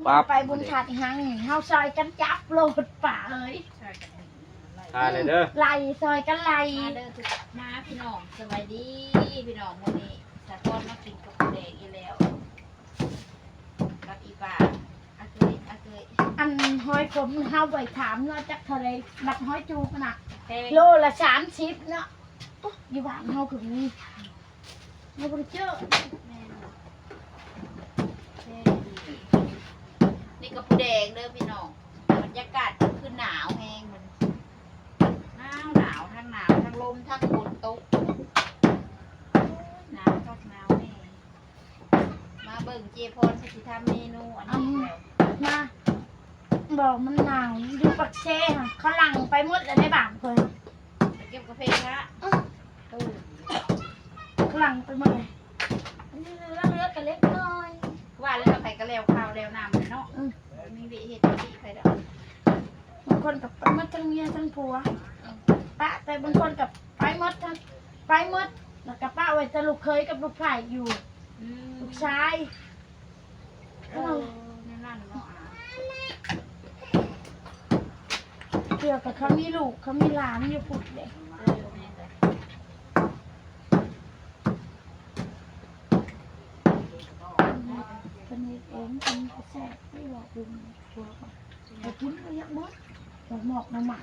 ປັບ ໄປບຸນທາດອີ່ຫຍັງນີ້ ເຮົາຊ່ອຍກັນຈັບໂລດປ້າເອີຍ. ຖ່າຍເລີຍເດີ ໄລ່ ຊ່ອຍກັນໄລ່. ມາເດີ ມາພີ່ນ້ອງ ສະບາຍດີພີ່ນ້ອງ. ມື້ນີ້ສາວພອນມາກິນກັບໝູແດງອີກແລ້ວ ກັບອີ່ປ້າ. ອາເກີຍ ອາເກີຍ ອັນຫອຍຂົມເຮົາໄວ້ຖາມເນາະ ຈັກເທົ່າໃດ ບັດຫອຍຈູກນະ ແພງ ໂລລະສາມສິບເນາະ. ໂອ້ ຢູ່ບ້ານເຮົາກໍມີ ເຮົາບໍ່ໄດ້ເຈີ. ແມ່ນ ແພງ. ນີ້ກໍໝູແດງເດີພີ່ນ້ອງ. ບັນຍາກາດກໍຄືໜາວແຮງ ມັນໜາວໆ ທັງໜາວ ທັງລົມ ທັງຝົນຕົກ. ໂອ້ຍ ໜາວຄັກໜາວແນ່. ມາເບິ່ງເຈພອນເພິ່ນຊິທຳເມນູອັນນີ້ແລ້ວ ມາ ບໍ່ ມັນໜາວ ຢູ່ປາກເຊຫັ້ນ ເຂົາຫຼັ່ງໄປໝົດແລ້ວໃນບ້ານຂ້ອຍ ໄປເກັບກາເຟຊະ. ເອີ ເອີ ຫຼັ່ງໄປໝົດເລີຍ ເຫຼືອ ເຫຼືອແຕ່ເລັກນ້ອຍ. ວ່າແລ້ວໃຜກໍແລ້ວເຂົ້າແລ້ວນ້ຳແຫຼະເນາະ. ອື ບໍ່ມີວຽກເຮັດວຽກໃຜດອກ. ບາງຄົນກໍໄປໝົດ ທັງເມຍທັງຜົວ. ອື ປະ ແຕ່ບາງຄົນກໍໄປໝົດ ທັງ ໄປໝົດ ແລ້ວກໍປະໄວ້ແຕ່ລູກເຂີຍກັບລູກໃພ້ຢູ່. ອື ລູກຊາຍ. ເອີ ແນວນັ້ນເນາະ. ເທື່ອກໍເຂົາມີລູກ ເຂົາມີຫຼານຢູ່ພຸ້ນເດ້. ເອີ ແມ່ນແຫຼະ. ເພິ່ນເຮັດເອງ ເພິ່ນກໍແຊບ ຄືວ່າບຸນ ພວກ ໃຫ້ກິນບໍ່ຢາກໝົດ. ໝອກໜໍ່ໄມ້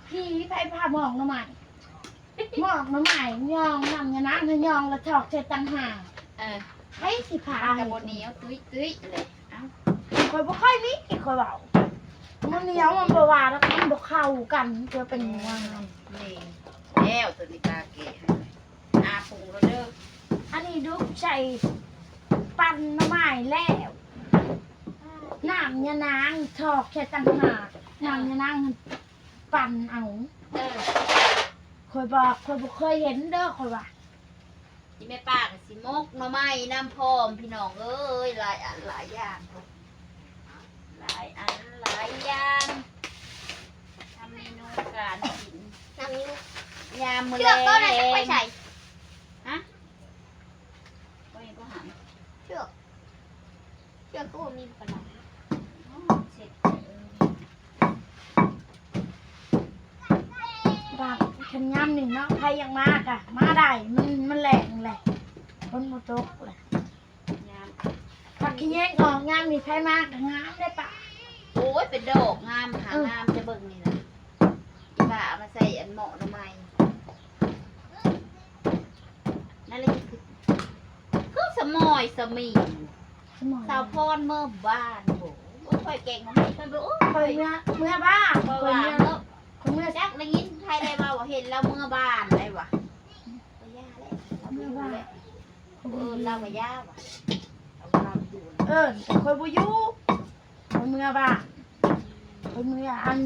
ຜີ ໃຜພາໝອກໜໍ່ໄມ້? ໝອກໜໍ່ໄມ້ ຍອງນ້ຳຍານາງ ຍອງລະຖອກໃສ່ຕ່າງຫາກ. ເອີ ໃຜຊິພາ ມັນກໍບໍ່ໜຽວຕຸ້ຍໆເລີຍ. ເອົ້າ ຂ້ອຍບໍ່ຄ່ອຍມີ ຂ້ອຍເວົ້າ ມັນໜຽວມັນບໍ່ວ່າດອກ ມັນບໍ່ເຂົ້າກັນ ຈະເປັນຫຍັງ. ນີ້ແລ້ວ ຕົວນີ້ກາເກະ ອາປຸງໂລດເດີ. ອັນນີ້ດູໃສ່ປັ່ນໜໍ່ໄມ້ແລ້ວ ນ້ຳຍານາງຖອກໃສ່ຕ່າງຫາກ ນ້ຳຍານາງຫັ້ນປັ່ນເອົາ. ເອີ ຂ້ອຍບອກ ຂ້ອຍບໍ່ເຄີຍເຫັນເດີ ຂ້ອຍວ່າ. ອີ່ແມ່ປ້າກໍຊິໝົກໜໍ່ໄມ້ນຳພ້ອມ ພີ່ນ້ອງເອີຍ ຫຼາຍອັນຫຼາຍຢ່າງ ຫຼາຍອັນຫຼາຍຢ່າງ ທຳເມນູການກິນ ນັ່ງຢູ່ ຍາມມື້ແລງ. ເຊືອກໂຕນັ້ນຈັກໄປໃສ? ຮະ? ບໍ່ເຫັນບໍ່ຫັນ ເຊືອກ ເຊືອກກໍບໍ່ມີປານໃດ. ອໍ ເຊັດ ບາດຄັນຍາມນີ້ເນາະ ໃຜຢາກມາກະມາໄດ້ ມັນ ມັນແລງແຫຼະ ຝົນບໍ່ຕົກແຫຼະ. ຍາມ ຜັກຂະແຍງອອກຍາມນີ້ ໃຜມາກະງາມເດ້ປ້າ. ໂອ້ຍ ເປັນດອກງາມ ຫາ ເອີ ງາມ ຈະເບິ່ງນີ້ນະ ອີ່ປ້າເອົາມາໃສ່ອັນໝໍ້ໜໍ່ໄມ້. ນັ້ນແຫຼະ ຄື ຄືສະໝອຍສະໝິງ ສະໝອຍ ສາວພອນເມືອບ້ານ. ໂອ້ ຂ້ອຍແກງໜໍ່ໄມ້ ຂ້ອຍບໍ່ ໂອ້ ຂ້ອຍເມືອ ເມືອບ້ານ ຂ້ອຍວ່າເມືອ ຂ້ອຍເມືອ ຈັກໄດ້ຍິນໃຜໄດ້ເວົ້າ ເຫັນລາວເມືອບ້ານໄດ້ຫວາ. ອືມ ກໍຢ່າແຫຼະ ລາວໄປຢູ່ແຫຼະ ເອີ ລາວກໍຢ່າຫວາ ເອົາລາວໄປຢູ່. ເອີ ຂ້ອຍບໍ່ຢູ່ ຂ້ອຍເມືອບ້ານ ຂ້ອຍເມືອອັນ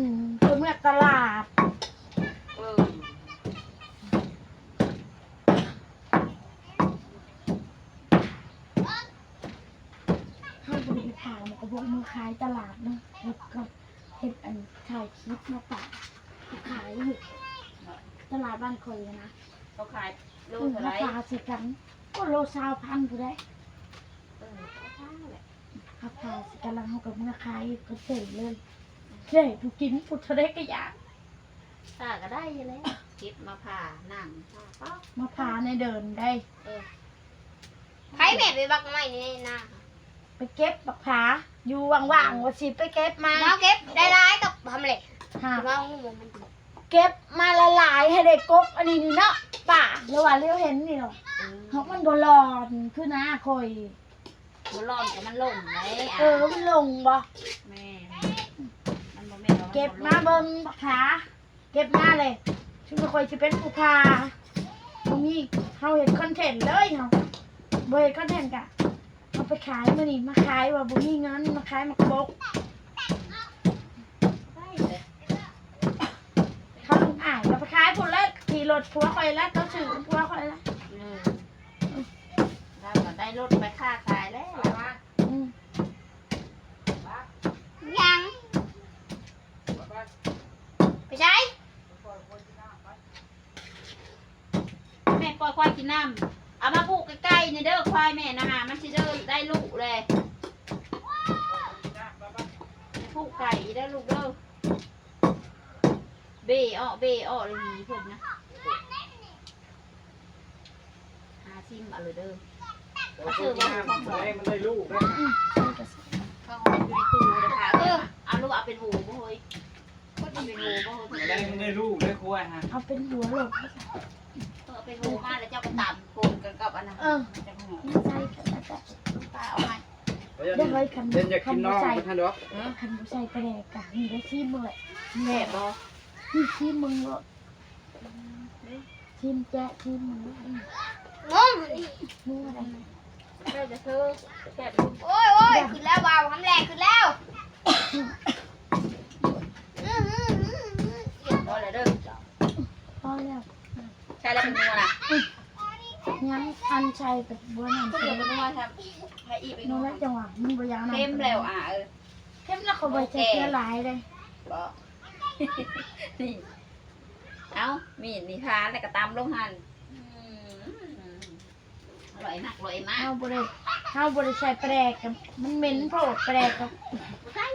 ຂ້ອຍເມືອຕະຫຼາດ. ເອີ ເຮົາບໍ່ໄດ້ໄປຂາຍ ມັນກໍບໍ່ມາຂາຍຕະຫຼາດເນາະ ເຮັດກໍເຮັດອັນ ຖ່າຍຄລິບມາປະຂາຍຢູ່ຕະຫຼາດບ້ານຂ້ອຍນະ. ເຂົາຂາຍໂລເທົ່າໃດ? ລາຄາຄືກັນ ກໍໂລຊາວພັນພຸ້ນໃດ. ເອີ ລາຄານັ້ນແຫຼະ ລາຄາຄືກັນ ແລ້ວເຮົາກໍເມືອຂາຍກັນເຕັມເລີຍ. ເດ້ ຜູ້ກິນຜູ້ເທົ່າໃດກໍຢາກ ຂ້າກໍໄດ້ຢູ່ແລ້ວ ເກັບມາຜ່າ ນັ່ງຜ່າເປົ່າ ມາຜ່າໃນເດີ່ນໄດ໋. ເອີ ໃຜແມ່ໄປບັກໄມ້ໃນນາ ໄປເກັບບັກຜາ ຢູ່ວ່າງໆ ວ່າຊິໄປເກັບມາ ມາເກັບໄດ້ຫຼາຍກັບຫຳແຫຼະ ຫາ ມາຫູມັນ ເກັບມາຫຼາຍໆ ໃຫ້ໄດ້ກົກອັນນີ້ນີ້ເນາະ ປ້າ ຫຼືວ່າລຽວເຫັນນີ້ເນາະ. ເອີ ເຮົາມັນບໍ່ຫຼອນຄືນາຂ້ອຍ ບໍ່ຫຼອນກໍມັນຫຼົງໄດ໋. ເອີ ມັນຫຼົງບໍ່? ແມ່ນ ມັນບໍ່ແມ່ນວ່າມັນ ເກັບມາເບິ່ງບັກຜາ ເກັບມາເລີຍ ຊຸມຂ້ອຍຊິເປັນຜູ້ຜ່າ. ມື້ນີ້ເຮົາເຮັດຄອນເທັນເລີຍ ເຮົາບໍ່ເຮັດຄອນເທັນກະເອົາໄປຂາຍ. ມື້ນີ້ມາຂາຍວ່າບໍ່ມີເງິນ ມາຂາຍໝາກບົກ. ໄດ້ເລີຍ ເຂົາລຸງອ້າຍກໍໄປຂາຍພຸ້ນແຫຼະ ຂີ່ລົດຜົວຂ້ອຍແລ້ວ ເຂົາຊື້ຜົວຂ້ອຍແລ້ວ. ເອີ ລາວກໍໄດ້ລົດໄປຄ້າຂາຍແລ້ວ. ອືມ ຍັງ ໄປໃສ? ແມ່ປ່ອຍຄວາຍກິນນ້ຳ ເອົາມາຜູກໃກ້ໆ ນີ້ເດີ ຄວາຍແມ່ນະຫາ ມັນຊິເດີໄດ້ລູກແລ. ລູກໄກ່ເດີລູກເດີ ເບ້ອອກ ເບ້ອອກ ແລ້ວຫວີເພິ່ນນະ ຫາຊິມເອົາເລີຍເດີ ເອົາເຊີມາຂອງ ແລງມັນໄດ້ລູກເດ້ ອືມ ຂອງຢູ່ໃນຕູ້ເດີ ເອີ ເອົາລູກ ເອົາເປັນໂຫບໍ່ເຮີ້ຍ ຄົນເປັນໂຫບໍ່ເຮີ້ຍ ແລງມັນໄດ້ລູກເດ້ ຄວາຍຫັ້ນ ເອົາເປັນຫົວໂລດ ເອີ ເອົາເປັນໂຫມາ ແລ້ວເຈົ້າກໍຕຳປົນກັນກັບອັນນັ້ນ ເອີ ມັນຈັກຫອມ ມັນໃສ່ກັນແລ້ວ ປາເອົາໃຫ້ ເດີ ເຮີ້ຍ ຄັນ ເພິ່ນຢາກກິນນ້ອງ ຄັນບໍ່ໃສ່ ບໍ່ທັນດອກ ຄັນບໍ່ໃສ່ປາແດກກະ ນີ້ໄດ້ຊີມເບິ່ງແຫຼະ ແຊບບໍ່? ນີ້ຊີມເບິ່ງໂລດ ຊີມແຈະ ຊີມເບິ່ງ ອືມ ງົງ ນັວໄດ໋ ແຊບເດີ ແຊບຢູ່ ໂອ້ຍ ໂອ້ຍ ຂຶ້ນແລ້ວ ວາວ ຫຳແຫຼກຂຶ້ນແລ້ວ ອືມ ພໍແລ້ວເດີ ພໍແລ້ວ ໃສ່ແລ້ວເປັນນົວນະ ຍັງອັນໃສ່ກັບບໍ່ນັ້ນ ເຂົ້ມແລ້ວຈັງຫວະ ມັນບໍ່ຢາກນຳ ເຄັມແລ້ວ ອ່າ ເອີ ເຄັມແລ້ວ ເຂົາບໍ່ໃສ່ເກືອຫຼາຍເດ້ ບໍ່ ນີ້ ເອົາ ມີດນີ້ພາ ແລ້ວກໍຕຳລົງຫັ້ນ ອືມ ອະລ່ອຍມາກ ອະລ່ອຍມາກ ເຮົາບໍ່ໄດ້ ເຮົາບໍ່ໄດ້ໃສ່ປາແດກ ມັນເໝັນໂພດ ປາແດກ ກະ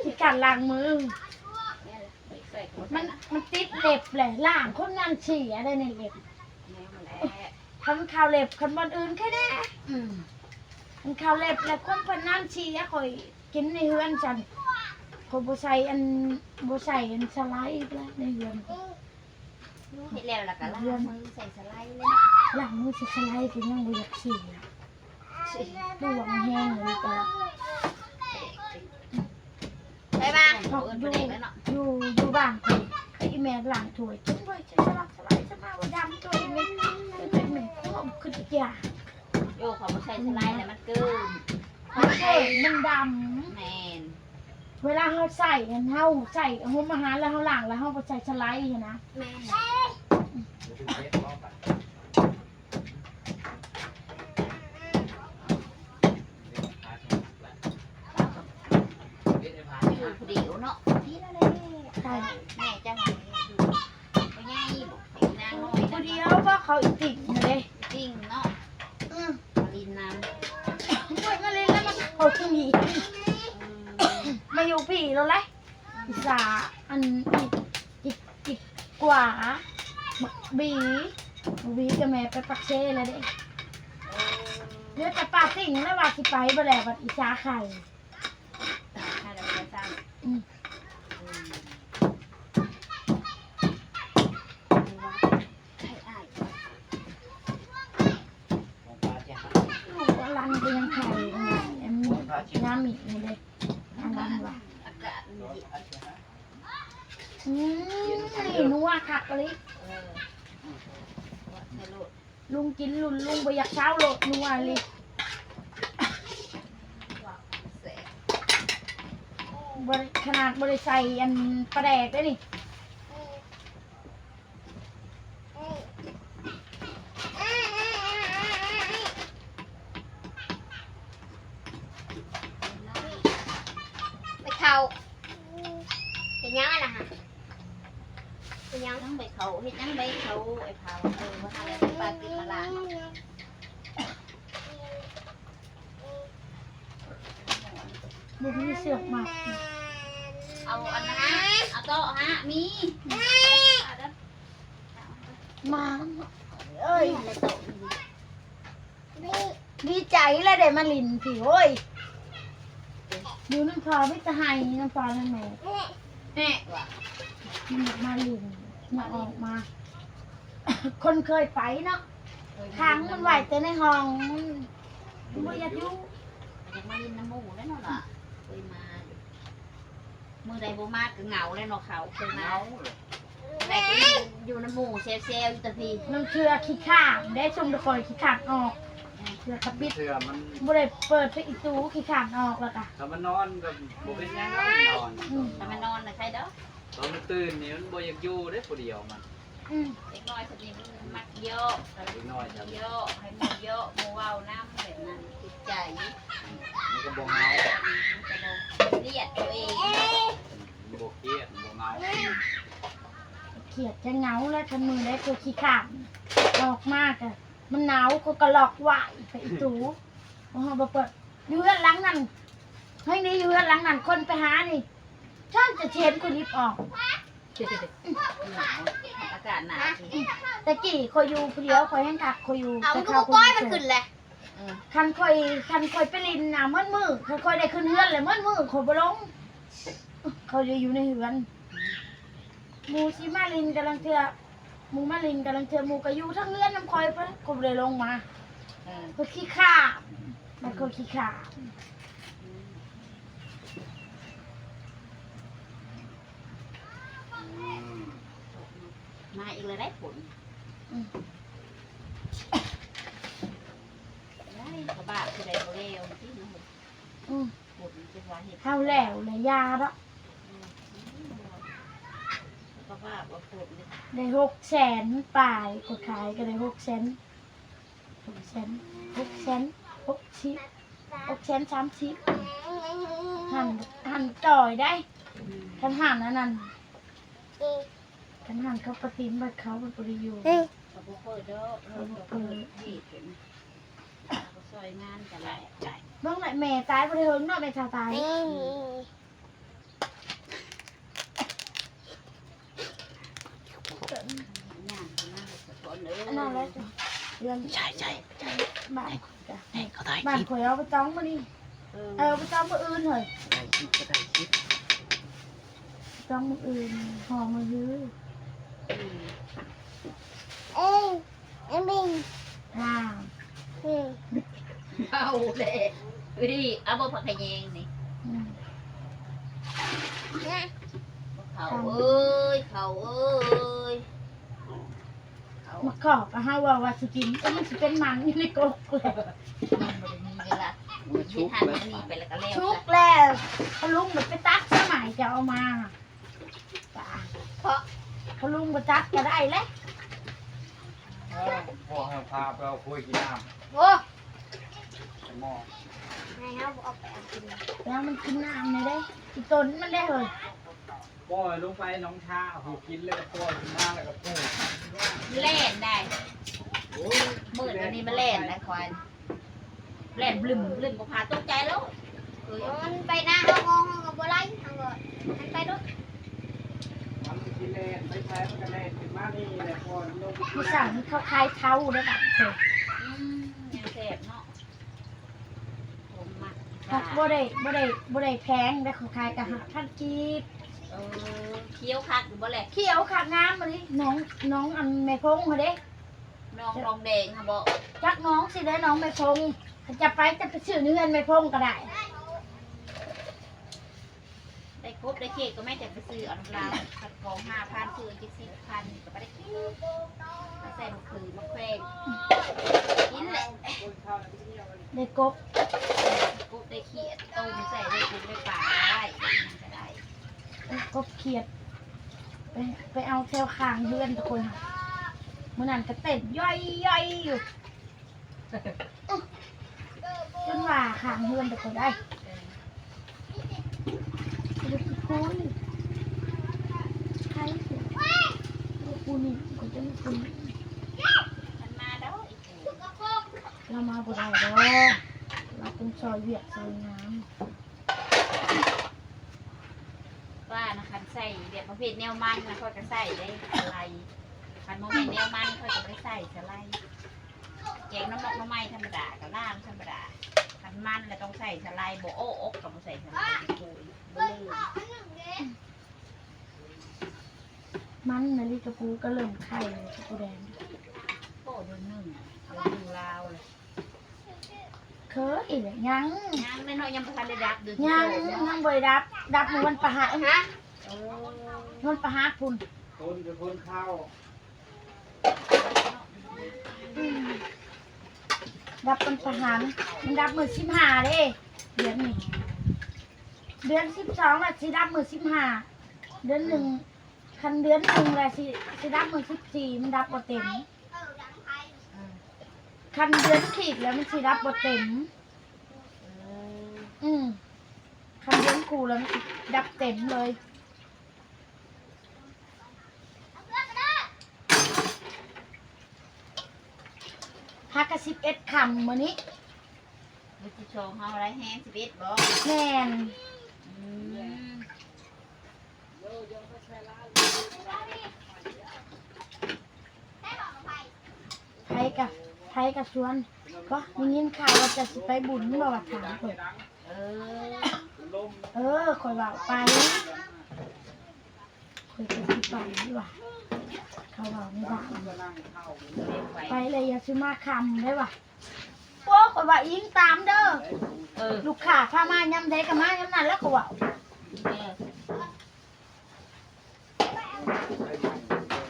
ຂີ້ຄ້ານລ້າງມື ມັນ ມັນຕິດເລັບແຫຼະ ລ້າງຄົນນັ້ນເສຍໄດ໋ໃນເລັບ ແນວນັ້ນແຫຼະ ຄັນເຂົ້າເລັບ ຄັນບ່ອນອື່ນແຄ່ແນ່ ອືມ ຄັນເຂົ້າເລັບແລ້ວຄົນຄົນນັ້ນເສຍ ຂ້ອຍກິນໃນເຮືອນຊັ້ນ ຂ້ອຍບໍ່ໃສ່ອັນ ບໍ່ໃສ່ອັນສະໄລແລ້ວໃນເຮືອນ ເຮັດແລ້ວລະກະລ້າງມືໃສ່ສະໄລເລີຍເນາະ ລ້າງມືໃສ່ສະໄລກໍຍັງບໍ່ຢາກເສຍ ປວງແຮງເລີຍກະ ໄປມາ ເຮົາຢູ່ ຢູ່ ຢູ່ບ້ານຂ້ອຍ ອີ່ແມ່ລ້າງຖ້ວຍ ກິນໄວ້ໃສ່ສະໄລ ສະໄລ ສະມາວ່າດຳຕົວອີ່ແມ່ ຄືແມ່ຄວາມ ຄືອີກຢ່າງ ໂຍ ເຂົາບໍ່ໃສ່ສະໄລແລ້ວມັນເກີມ ມັນເກີມ ມັນດຳ ແມ່ນ ເວລາເຮົາໃສ່ຫັ້ນ ເຮົາໃສ່ໂຮງອາຫານແລ້ວເຮົາລ້າງ ແລ້ວເຮົາບໍ່ໃສ່ສະໄລຫັ້ນນະ ແມ່ນ ເອີ ຜູ້ດຽວເນາະ ດີແລ້ວແຫຼະ ໃຊ່ ແມ່ເຈົ້າ ພໍ່ໃຫຍ່ ນາງນ້ອຍ ຜູ້ດຽວ ບໍ່ ເຂົາອີຕິ່ງເດ້ ອີຕິ່ງເນາະ ອືມ ມາຫຼິ້ນນຳ ໂອ້ຍ ມາຫຼິ້ນແລ້ວມັນເຂົ້າທີ່ນີ້ ອືມ ມາຢູ່ພີ້ໂລດແຫຼະ ອີສາ ອັນ ອີກ ອີກ ອີກກວ່າ ບັກບີ ບັກບີກັບແມ່ໄປປາກເຊແລ້ວເດ້ ເອີ ເຫຼືອແຕ່ປ້າຕິ່ງແລ້ວວ່າຊິໄປບໍ່ແລ້ວ ບັດອີສາໄຂ້ ໄຂ້ແລ້ວບໍ່ໄດ້ຊ້ຳ ອືມ ອືມ ໄຂ້ອ້າຍ ຂອງປ້າເຈົ້າ ລູກອາລັນກໍຍັງໄຂ້ ອັນນີ້ ນ້ຳອີກນີ້ເດ້ ອາລັນວ່າ ອາກາດມັນເຢັນ ອືມ ນີ້ນົວຄັກອີ່ຫຼີ ເອີ ວ່າໃສ່ໂລດ ລຸງກິນລຸ້ນລຸງບໍ່ຢາກເຊົາໂລດ ນົວອີ່ຫຼີ ແຊບ ບໍ່ໄດ້ ຂະໜາດບໍ່ໄດ້ໃສ່ອັນປາແດກເດ້ນີ້. ໄປເຂົ້າ ເຮັດຫຍັງຫັ້ນນະ? ເຮັດຫຍັງ? ຍັງໃບເຂົ້າ ເຮັດຫຍັງໃບເຂົ້າ ໄອ້ພາວ ເອີ ວ່າຫາໄດ້ໄປປາກິນມາລານ. ບໍ່ມີເຊືອກມັດ ເອົາອັນນັ້ນ ເອົາໂຕະຫາ ມີ ມາ ເອີຍ ໃນໂຕະ ດີໃຈແລ້ວໄດ້ມາຫຼິ້ນພີ້ ໂອ້ຍ ຢູ່ນຳພໍ່ມີແຕ່ໄຫ້ນຳພໍ່ນຳແມ່ ແນ່ວ່າ ມັນຢາກມາຫຼິ້ນ ມາອອກມາ ຄົນເຄີຍໄປເນາະ ຂັງມັນໄວ້ແຕ່ໃນຫ້ອງ ມັນບໍ່ຢາກຢູ່ ມັນຢາກມາຫຼິ້ນນຳໝູ່ແລ້ວເນາະ ເຄີຍມາຢູ່ ມື້ໃດບໍ່ມາກໍເຫງົາແລ້ວເນາະ ເຂົາເຄີຍມາ ແຕ່ກໍຢູ່ນຳໝູ່ແຊວໆຢູ່ແຕ່ພີ້ ລາງເທື່ອຂີ້ຄ້ານເດ້ ຊຸມຕະກອຍຂີ້ຄ້ານອອກ ເທື່ອກະປິດ ເທື່ອມັນບໍ່ໄດ້ເປີດໄປອີຕູ ຂີ້ຄ້ານອອກແລ້ວກະ ຖ້າມັນນອນກໍບໍ່ເປັນຫຍັງ ນອນ ອືມ ຖ້າມັນນອນນະໃຄດອກ ຕອນມັນຕື່ນນີ້ມັນບໍ່ຢາກຢູ່ເດ້ຜູ້ດຽວມັນ ອືມ ເດັກນ້ອຍຊະນີ້ມັນມັກເຍາະ ເດັກນ້ອຍຊະນີ້ເຍາະ ໃຫ້ໝູ່ເຍາະ ໝູ່ເວົ້ານຳແບບນັ້ນ ຕິດໃຈ ອືມ ມັນກໍບໍ່ເຫງົາ ມັນກໍບໍ່ຄຽດຕົວເອງ ອືມ ມັນບໍ່ຄຽດ ມັນບໍ່ເຫງົາ ຄຽດຈະເຫງົາແລ້ວ ຄັນມື້ໃດເພິ່ນຂີ້ຄ້ານອອກມາກໍ ມັນໜາວ ເຂົາກໍລັອກໄວ້ໄປອີຕູ ເຮົາບໍ່ເປີດ ຢູ່ເຮືອນຫຼັງນັ້ນ ໃຫ້ນີ້ ຢູ່ເຮືອນຫຼັງນັ້ນ ຄົນໄປຫານີ້ ທ່ານຈະເຫັນຂ້ອຍລິບອອກ. ອາກາດໜາວ. ແຕ່ກີ້ຂ້ອຍຢູ່ຜູ້ດຽວ ຂ້ອຍແຮງຄັກ ຂ້ອຍຢູ່ ເອົາ ແຕ່ ມັນກໍບໍ່ປ່ອຍມັນຂຶ້ນແຫຼະ. ເອີ ຄັນຂ້ອຍ ຄັນຂ້ອຍໄປຫຼິ້ນນະ ໝົດມື້ ຄັນຂ້ອຍໄດ້ຂຶ້ນເຮືອນແລ້ວ ໝົດມື້ຂ້ອຍບໍ່ລົງ ຂ້ອຍໄດ້ຢູ່ໃນເຮືອນ. ໝູ່ຊິມາຫຼິ້ນກະລາງເທື່ອ ໝູ່ມາຫຼິ້ນກະລາງເທື່ອ ໝູ່ກໍຢູ່ທາງເຮືອນນຳຂ້ອຍ ຂ້ອຍບໍ່ໄດ້ລົງມາ. ເອີ ຂ້ອຍຂີ້ຄ້ານ ມັນຂ້ອຍຂີ້ຄ້ານ. ມາອີກແລ້ວໄດ໋ຝົນ. ອືມ ໄດ້ ກໍບາດຄືໄດ້ບໍ່ແລ້ວຕິເນາະ. ອືມ ຝົນຈະວ່າເຮັດ ເຮົາແລ້ວແຫຼະ ຢ່າດອກ. ອືມ ກໍບາດວ່າຝົນນີ້ ໄດ້ຫົກແສນປາຍ ຂ້ອຍຂາຍກໍໄດ້ຫົກແສນ ຫົກແສນ ຫົກແສນຫົກສິບ ຫົກແສນສາມສິບ. ຫັ້ນ ຫັ້ນຕໍ່ໄດ້ ຄັນຫັ້ນອັນນັ້ນ ຄັນຫັ້ນເຂົາປະຕິມບັດເຂົາ ເພິ່ນບໍ່ໄດ້ຢູ່ ເຂົາບໍ່ເປີດດອກ ເຂົາບໍ່ເປີດ ເຂົາບໍ່ເປີດ ເຮັດເປັນ ເຂົາຊ່ອຍງານກັນແຫຼະ. ເບິ່ງແຫຼະ ແມ່ຕາຍບໍ່ໄດ້ເຫິງເນາະ ແມ່ເຖົ້າຕາຍ. ອັນນັ້ນແຫຼະ ເຮືອນ ໃຊ່ໆ ບ້ານ ໃຫ້ເຂົາຖ່າຍ ບ້ານຂ້ອຍເອົາໄປຕ້ອງມື້ນີ້ ເອີ ເອົາໄປຕ້ອງມື້ອື່ນເຮີ້ຍ ໄດ້ຄລິບກໍໄດ້ຄລິບ ຕ້ອງມື້ອື່ນ ຫໍ່ມື້ຮື. ອືມ ເອີຍ ອັນນີ້ ອ່າ ອືມ ເອົາແຫຼະ ເອີຍ ເອົາບໍ່ຜັກຂະແຍງນີ້ ອືມ ເຂົາເອີຍ ເຂົາເອີຍ ເຂົາ ໝາກກອກ ເຮົາເວົ້າວ່າຊິກິນ ແຕ່ມັນຊິເປັນມັນຢູ່ໃນກົກ ມັນບໍ່ໄດ້ມີເວລາ ມັນສຸກແລ້ວ ເຮັດຫັ້ນເຮັດນີ້ໄປແລ້ວກໍແລ້ວ ສຸກແລ້ວ ພໍ່ລຸງມັນໄປຕັດສະໄໝ ຈະເອົາມາ ເພາະ ພໍ່ລຸງບໍ່ຕັດກໍໄດ້ແຫຼະ. ເອີ ພວກເຮົາພາໄປເອົາໂຄຍກິນນ້ຳ ໂອ້ ໃສ່ໝໍ້ ໃຫ້ເຮົາບໍ່ເອົາໄປເອົາກິນ ແລ້ວມັນກິນນ້ຳແດ່ເດ້ ກິນຕົ້ນມັນເດ້ເຮີ້ຍ ປ່ອຍລົງໄປໜອງທາ ຜູ້ກິນແລ້ວກໍປ່ອຍຂຶ້ນມາ ແລ້ວກໍປູກ ແລ່ນໄດ້ ໂອ້ຍ ມື້ດຽວນີ້ມັນແລ່ນໄດ້ຄວາຍ ແລ່ນບລຶ້ມບຶ້ມ ບໍ່ພາຕົກໃຈແລ້ວ ເອີຍ ມັນໄປນາເຮົາ ເຮົາກໍບໍ່ໄລ່ ເຮົາກໍ ມັນໄປໂລດ ມັນຊິແລ່ນໄປໃສ ມັນກໍແລ່ນຂຶ້ນມານີ້ແຫຼະ ກ່ອນລົງ ມື້ເຊົ້ານີ້ເຂົາຂາຍເທົາເດ້ບາດນີ້ ອືມ ຍັງແຊບເນາະ ຜົມມັກ ບໍ່ໄດ້ ບໍ່ໄດ້ ບໍ່ໄດ້ແພງເດ້ ເຂົາຂາຍກໍຫ້າພັນກີບ ເອີ ຂຽວຄັກຢູ່ບໍ່ແຫຼະ ຂຽວຄັກງາມອີ່ຫຼີ ນ້ອງ ນ້ອງອັນແມ່ພົງຫັ້ນເດ້ ນ້ອງ ນ້ອງແດງຫັ້ນບໍ່ ຈັກນ້ອງຊິໄດ້ ນ້ອງແມ່ພົງ ຄັນຈະໄປ ຈະໄປຊື້ໃນເຮືອນແມ່ພົງກໍໄດ້ ໄດ້ກົບໄດ້ເຂດກໍແມ່ນແຕ່ໄປຊື້ເອົານຳລາວ ຄັນຂອງຫ້າພັນ ຊື້ເຈັດສິບພັນກໍບໍ່ໄດ້ກິນ ມາໃສ່ໝາກຂືມມາແຂວງ ກິນແຫຼະ ໄດ້ກົບ ກົບໄດ້ຂຽດ ຕົ້ມໃສ່ໄດ້ ປຸງໄດ້ປາກໍໄດ້ ກໍໄດ້ ກົບຂຽດ ໄປ ໄປເອົາແຖວຂ້າງເຮືອນທຸກຄົນ ມື້ນັ້ນກໍເຕັ້ນຢ້ອຍໆຢູ່ ຈົນວ່າຂ້າງເຮືອນແຕ່ກໍໄດ້ ເອີ ຜູ້ນີ້ ໃຜ ຜູ້ນີ້ ຄົນເຈົ້າຜູ້ນີ້ ມັນມາແລ້ວ ລາວມາບໍ່ໄດ້ດອກ ລາວຕ້ອງຊ່ອຍວຽກຊ່ອຍງານ. ວ່ານະ ຄັນໃສ່ແບບປະເພດແນວມັນນະ ຂ້ອຍກໍໃສ່ໄດ້ສາໄລ ຄັນບໍ່ແມ່ນແນວມັນ ຂ້ອຍກໍບໍ່ໄດ້ໃສ່ສາໄລ. ແກງໜໍ່ໝົກໜໍ່ໄມ້ທຳມະດາກໍລ້າງທຳມະດາ ຄັນມັນລະຕ້ອງໃສ່ສາໄລ ບໍ່ເອົາອອກກໍບໍ່ໃສ່ສາໄລ ໂອ້ຍ ບໍ່ເລີຍ. ມັນນະລິກະປູກໍເລີ່ມໄຂ່ແລ້ວ ກະປູແດງ ໂອ້ ເດືອນໜຶ່ງ ເດືອນໜຶ່ງລາວແລ້ວ. ເຄີຍແຫຼະ ຍັງ ຍັງແມ່ນເນາະ ຍັງບໍ່ທັນໄດ້ດັບເດີ ຍັງ ຍັງບໍ່ໄດ້ດັບ ດັບມື້ວັນພະຫັດ ຮະ ໂອ້ ວັນພະຫັດພຸ້ນ ຄົນຄືຄົນເຂົ້າ ອືມ ດັບວັນພະຫັດ ມັນດັບມື້ສິບຫ້າເດ້ ເດືອນນີ້ ເດືອນສິບສອງລະຊິດັບມື້ສິບຫ້າ ເດືອນໜຶ່ງ ຄັນເດືອນໜຶ່ງລະຊິ ຊິດັບມື້ສິບສີ່ ມັນດັບບໍ່ເຕັມ. ເອີ ຄັນເດືອນຂີດແລ້ວມັນຊິດັບບໍ່ເຕັມ. ເອີ ອືມ ຄັນເດືອນຄູ່ແລ້ວມັນຊິດັບເຕັມເລີຍ. ຫາກະສິບເອັດຄ່ຳມື້ນີ້ ມື້ທີສອງເຮົາໄດ້ແຮງສິບເອັດບໍ່? ແມ່ນ ອືມ. ໃຜກໍຊວນ ບໍ່ ໄດ້ຍິນຂ່າວວ່າຈະຊິໄປບຸນບໍ່ ວ່າຖາມຂ້ອຍ ເອີ ເອີ ຂ້ອຍວ່າໄປ ຂ້ອຍກໍຊິໄປວ່າ ເຂົາເວົ້າໃນບ້ານ ໄປແລ້ວຢ່າຊິມາຄ່ຳເດີວ່າ ໂອ້ ຂ້ອຍວ່າອີງຕາມເດີ ເອີ ລູກຄ້າພາມາຍາມໃດກໍມາຍາມນັ້ນແຫຼະ ຂ້ອຍເວົ້າ ເອີ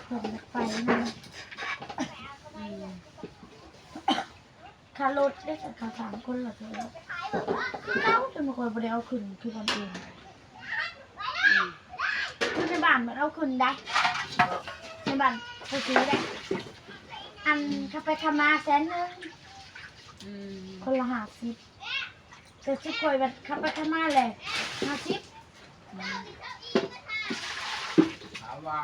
ເພິ່ນຢາກໄປນຳ ອືມ ຄ່າລົດເດ້ ເຂົາສາມຄົນລະ ຄືເກົ່າ ຈົນຂ້ອຍບໍ່ໄດ້ເອົາຂຶ້ນຄືບາງເທື່ອ ອືມ ຄືໃນບ້ານມັນເອົາຂຶ້ນໄດ໋ ໃນບ້ານເຂົາຊື້ໄດ໋ ອັນ ອືມ ຄ່າໄປຄ່າມາແສນໜຶ່ງ ອືມ ຄົນລະຫ້າສິບ ແຕ່ຊຸມຂ້ອຍບັດຄ່າໄປຄ່າມາແຫຼະ ຫ້າສິບ ອືມ ຖາມວ່າ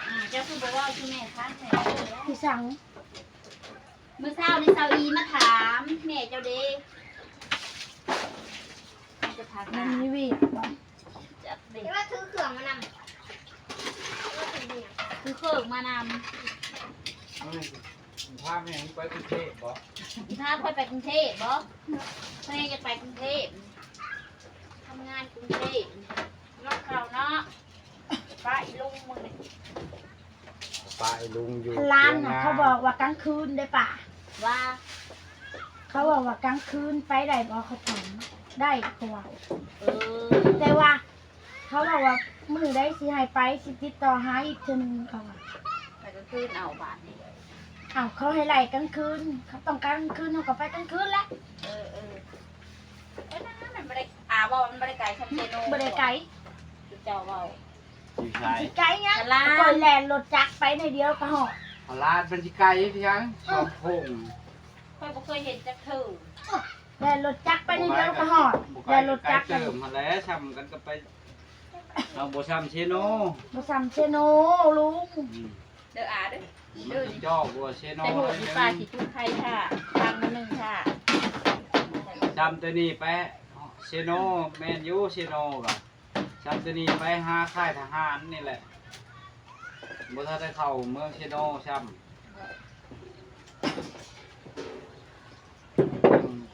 ອືມ ເຈົ້າຄືບໍ່ເວົ້າສູ່ແມ່ຟັງແດ່ ຄືສັງ ມື້ເຊົ້ານີ້ສາວອີມາຖາມແມ່ເຈົ້າເດ້ ມັນມີວຽກບໍ່ ຈັກເດ້ ແຕ່ວ່າຖືເຄື່ອງມານຳ ຖືເຄື່ອງມານຳ ເອີຍ ພາແມ່ໄປກຸງເທບບໍ່ ຊິພາຂ້ອຍໄປກຸງເທບບໍ່ ແມ່ຢາກໄປກຸງເທບ ທຳງານກຸງເທບ ເນາະ ເຂົາເນາະ ປ້າອີລຸງມື້ນີ້ ປ້າອີລຸງຢູ່ ຮ້ານນະ ເຂົາບອກວ່າກາງຄືນເດ້ປ້າ ວ່າ ເຂົາບອກວ່າກາງຄືນໄປໄດ້ບໍ່ ເຂົາຖາມ ໄດ້ ເຂົາວ່າ ເອີ ແຕ່ວ່າ ເຂົາບອກວ່າມື້ໃດຊິໃຫ້ໄປ ຊິຕິດຕໍ່ຫາອີກເທື່ອໜຶ່ງ ເຂົາວ່າ ໄປກາງຄືນເອົາບາດນີ້ ເອົາ ເຂົາໃຫ້ໄລ່ກາງຄືນ ເຂົາຕ້ອງການກາງຄືນ ເຮົາກໍໄປກາງຄືນແຫຼະ ເອີ ເອີ ເອີ ນັ້ນມັນບໍ່ໄດ້ ອາ ເວົ້າມັນບໍ່ໄດ້ໄກຊຳເຊໂນ ບໍ່ໄດ້ໄກ ເຈົ້າເວົ້າ ຢູ່ໃສ ຊິໄກຫຍັງ ຂ້ອຍແລ່ນລົດຈັກໄປໜ້ອຍດຽວກໍຮອດ ພະລາດມັນຊິໄກຄືຫຍັງ ສອງໂຄ້ງ ຂ້ອຍບໍ່ເຄີຍເຫັນຈັກເທື່ອ ແລ່ນລົດຈັກໄປໜ້ອຍດຽວກໍຮອດ ແລ່ນລົດຈັກໄປ ເຕີມຫັ້ນແຫຼະ ຊ່ຳກັນກໍໄປ ເຮົາບໍ່ຊ່ຳເຊໂນ ບໍ່ຊ່ຳເຊໂນລຸງ ອືມ ເດີອາເດີ ມັນຊິເຈາະບໍ່ເຊໂນ ແຕ່ໂຫດນີ້ປາຊິຈຸດໄຟຖ້າ ທາງໜຶ່ງຖ້າ ຊ່ຳແຕ່ນີ້ໄປເຊໂນ ແມ່ນຢູ່ເຊໂນກໍ ຊ່ຳແຕ່ນີ້ໄປຫາຄ້າຍທະຫານນີ້ແຫຼະ ບໍ່ທັນໄດ້ເຂົ້າເມືອງເຊໂນຊ້ຳ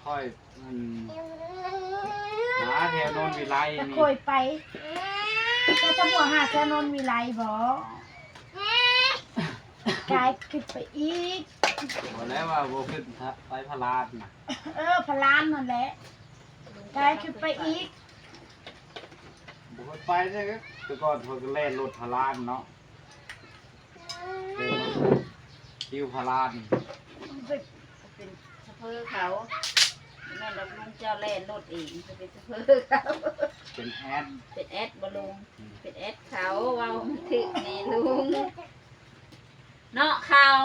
ຂ້ອຍ ອັນ ຫາແຖວໂນນວິໄລນີ້ ຂ້ອຍໄປ ເຈົ້າຈະບໍ່ຫາແຖວໂນນວິໄລບໍ່? ກາຍຂຶ້ນໄປອີກ ບໍ່ແລ້ວວ່າບໍ່ຂຶ້ນໄປພະລານນະ ເອີ ພະລານນັ້ນແຫຼະ ກາຍຂຶ້ນໄປອີກ ບໍ່ເຄີຍໄປເດ້ ແຕ່ກ່ອນຂ້ອຍກໍແລ່ນລົດພະລານເນາະ ແລ່ນລົດຄິວພະລານ ເປັນຊະເຟີເຂົາ ແມ່ນດອກ ລຸງເຈົ້າແລ່ນລົດເອງ ເປັນຊະເຟີເຂົາ ເປັນແອັດ ເປັນແອັດບໍ່ລຸງ? ອືມ ເປັນແອັດເຂົາ ເວົ້າມັນຖືກແນ່ລຸງ. ເນາະເຂົາ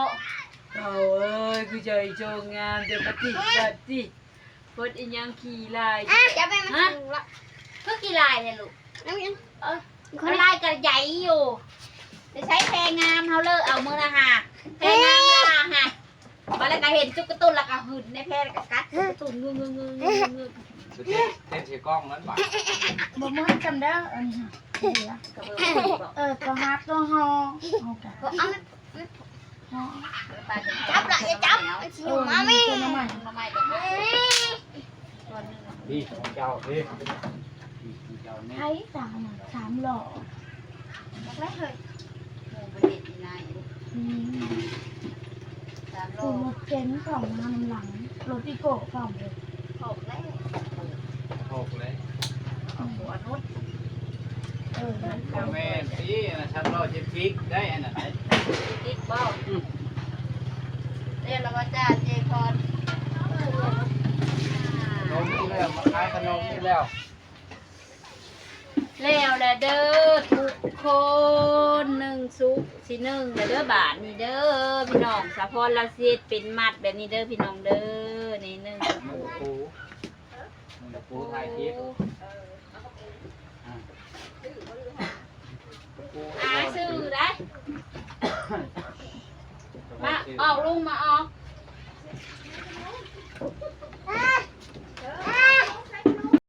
ເຂົາເອີຍ ຄືເຈົ້າອີ່ໂຈງງາມແຕ່ປະຕິບັດຕິ ເພິ່ນອີຫຍັງຂີ້ລາຍ ອ່ະ ຢ່າໄປ ຮະ ຄືຂີ້ລາຍແທ້ລູກ ເອີ ມັນລາຍກະໃຫຍ່ຢູ່ ໄປໃຊ້ແພງາມເຮົາເລີກເອົາມື້ນະຫາ ແພງາມລາຫະ ບາດແລ້ວກະເຫັນຈຸກກະຕຸ້ນແລ້ວກະຫຶນໃນແພ ແລ້ວກະກັດຈຸກກະຕຸ້ນງຶງໆໆໆ ເຕັ້ນໃສ່ກ້ອງນັ້ນບາດ ບໍ່ໝົດຈຳເດີ ອັນນີ້ ກະເບີ ເອີ ຕົວຫາຕົວຫໍ່ ເອົາກະ ເອົາ ຈັບລະ ຢ່າຈັບ ມັນຊິຫຍຸ້ງມາແມ່ ເອີ ເອົາໜໍ່ໄມ້ກ່ອນ ນີ້ຂອງເຈົ້າ ນີ້ຂອງເຈົ້ານີ້ ໃຜສາມ ສາມລໍ້ ບັກໄດ້ເຮີ້ຍ ໝູ່ບໍ່ເຫັນອີ່ນາຍ ອືມ ສາມລໍ້ ລົດເກັງຂອງມານຳຫຼັງ ລົດອີໂກ້ພ້ອມເລີຍ ອອກແລ້ວ ອອກແລ້ວ ອອກຫົວລົດ ເອີ ບໍ່ແມ່ນຕິ ອັນນັ້ນສາມລໍ້ເຈັດຟິກໄດ້ ອັນນັ້ນໄດ໋ ຕິດບໍ່? ອືມ ເອີ້ນລະວ່າຈ້າເຈພອນ ຂະໜົມນີ້ແລ້ວ ມາຂາຍຂະໜົມນີ້ແລ້ວ ແລ້ວແຫຼະເດີທຸກຄົນ ໜຶ່ງສຸກຊິໜຶ່ງແລ້ວເດີ ບາດນີ້ເດີພີ່ນ້ອງ ສາວພອນລາວຊິເຮັດເປັນມັດແບບນີ້ເດີພີ່ນ້ອງເດີ ນີ້ໜຶ່ງ ໜຶ່ງປູ ໜຶ່ງປູຖ່າຍຄລິບ ອາ ອາ ຊື້ໄດ້ ມາອອກ ລຸງມາອອກ